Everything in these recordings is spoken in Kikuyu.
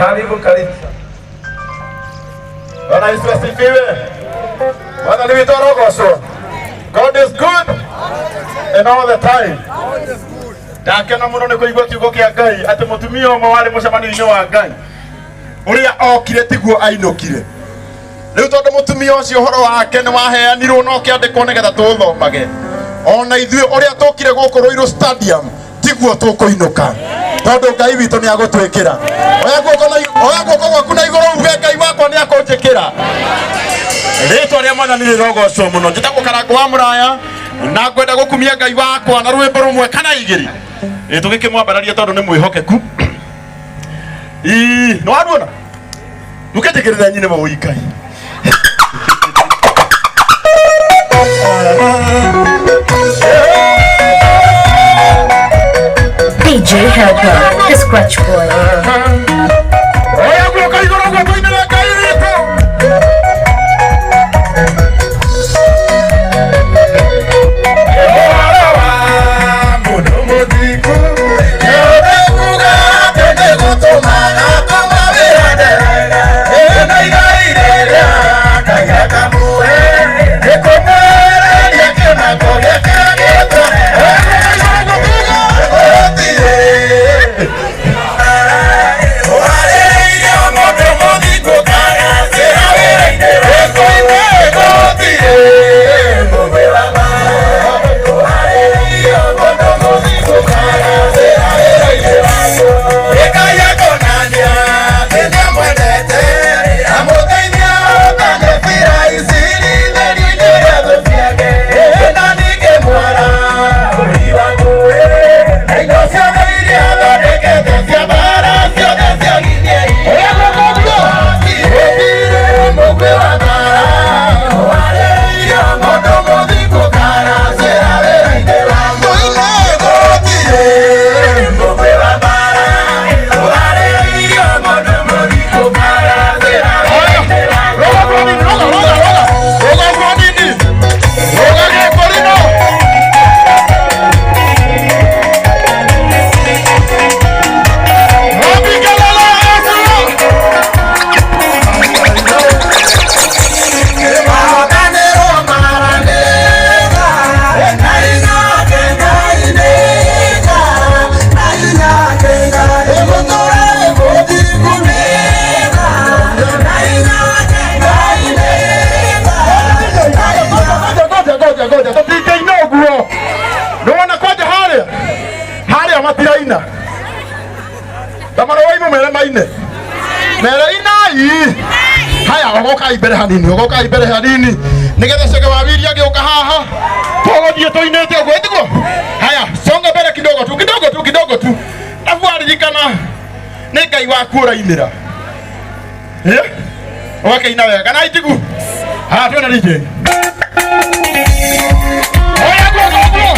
Karibu karibu. Bwana Yesu asifiwe. Bwana ni witũ arogocwo. God is good and all the time. Ndakena mũno nĩ kũigua kiugo kĩa Ngai atĩ mũtumia ũmwe warĩ mũcemanio-inĩ wa Ngai ũrĩa okire tiguo ainũkire. Rĩu tondũ mũtumia ũcio ũhoro wake nĩ waheanirwo na ũkĩandĩkwo nĩgetha tũũthomage, ona ithuĩ ũrĩa tũkire gũkũ Ruiru Stadium tiguo tũkũinũka tondũ Ngai witũ nĩ agũtwĩkĩra. Oya guoko na oya guoko gwaku na igũrũ uge Ngai wakwa nĩ akũnjĩkĩra. Rĩtwa rĩa Mwathani rĩrogocwo mũno. Njĩtagwo Karangũ wa Mũraya na ngwenda gũkumia Ngai wakwa na rwĩmbo rũmwe kana igĩrĩ. Ĩ tũgĩkĩmwambararia tondũ nĩ mwĩhokeku. Ii, nĩ waruona? Ndũkĩnjĩkĩrĩre nyine mũi Ngai. DJ Helper, the Scratch Boy. Oya guoko igũrũ ũguo tũinĩre Ngai witũ. Ũhoro wa mũndũ mũthingu nĩũrĩkuga atĩ nĩgũtũmaga tũma wĩra ĩna igai rĩrĩa Ngai akamũhe nĩkũmwehereria kĩmako gĩake gĩtwe. Gũtirĩ ũharĩrĩirio mũndũ mũthingu kagacĩra wĩra-inĩ wĩkũ-inĩ gũtirĩ mũgwĩ wa ũharĩrĩirio mũndũ mũthingu kagacĩra wĩra-inĩ waku. Ngai akonania atĩ nĩamwendete amũteithia ũkanyebira iciri theri-inĩ rĩa thũ ciake na ningĩ mwara bũrũri wa ngũĩ na indo ciothe iria athondekete cia mbara ciothe ciagithie. Gũtirĩ mũgwĩ wa mbara ũharĩrĩirio mũndũ mũthingu kagacĩra wĩra-inĩ waku. Gũtirĩ mũgwĩ wa mbara ũharĩrĩirio mũndũ mũthingu kagacĩra wĩra-inĩ waku. Roga roga roga roga roga nini roga gĩkũrinũ. Wapi kelele Yesu? Ngoja ngoja ngoja tũtingĩina ũguo. Nĩwona kwanja harĩa harĩa matiraina tamara waimu mere maine mere inai haya ogokai mbere hanini ogokai mbere hanini nigetha cege wa wiri agĩũka haha tũgũthiĩ tũinĩte ũguo ĩtiguo. Haya songa mbere kidogo tu kidogo tu kidogo tu arabu waririkana nĩ Ngai waku ũrainĩra. Eh? Ũgakĩina wega kana itigu. Haya twĩna DJ. Oya guoko ũguo.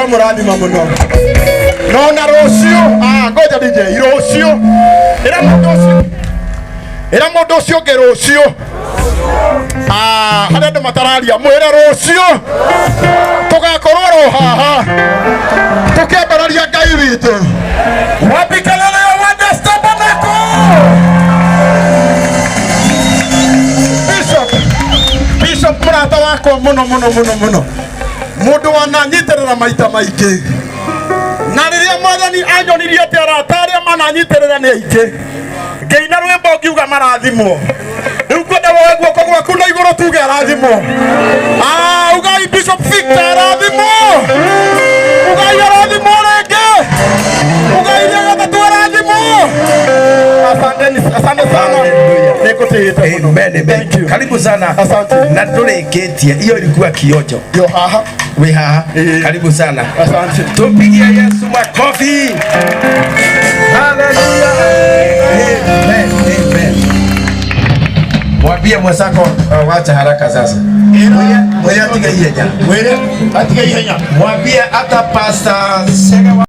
Aromũrathima mũno. No na rũciũ, ah, ngoja DJ, rũciũ ĩra mũndũ ũcio, ĩra mũndũ ũcio ũngĩ rũciũ. Ah, harĩa andũ matararia, mwĩre rũciũ tũgakorwo ro haha tũkĩambararia Ngai witũ. Wapi kelele ya Wonders Tabernacle? Bishop, Bishop mũrata wakwa mũno mũno mũno mũno, mũndũ wananyitĩrĩra maita maingĩ, na rĩrĩa Mwathani anyonirie atĩ arata arĩa mananyitĩrĩra nĩ aingĩ, ngĩina rwĩmbo ngiuga marathimwo. Rĩu ngwenda woe guoko gwaku na igũrũ tuge arathimwo. Ah, ugai Bishop Victor arathimwo, ugai arathimwo rĩngĩ, ugai rĩa gatatũ arathimwo. Asanteni, asante sana, nĩngũtĩĩte mũno. Amen, amen. Thank you. Karibu sana. Asante. Na tũrĩkĩtie, hiyo ilikuwa kiojo. Yo haha. Wĩ haha. Eh. Karibu sana. Asante. Tumpigie Yesu makofi. Haleluya. Amen, amen. Mwambie mwenzako wacha haraka sasa. Mwambie atige ihenya. Mwĩre atige ihenya. Mwambie hata Pastor Sega.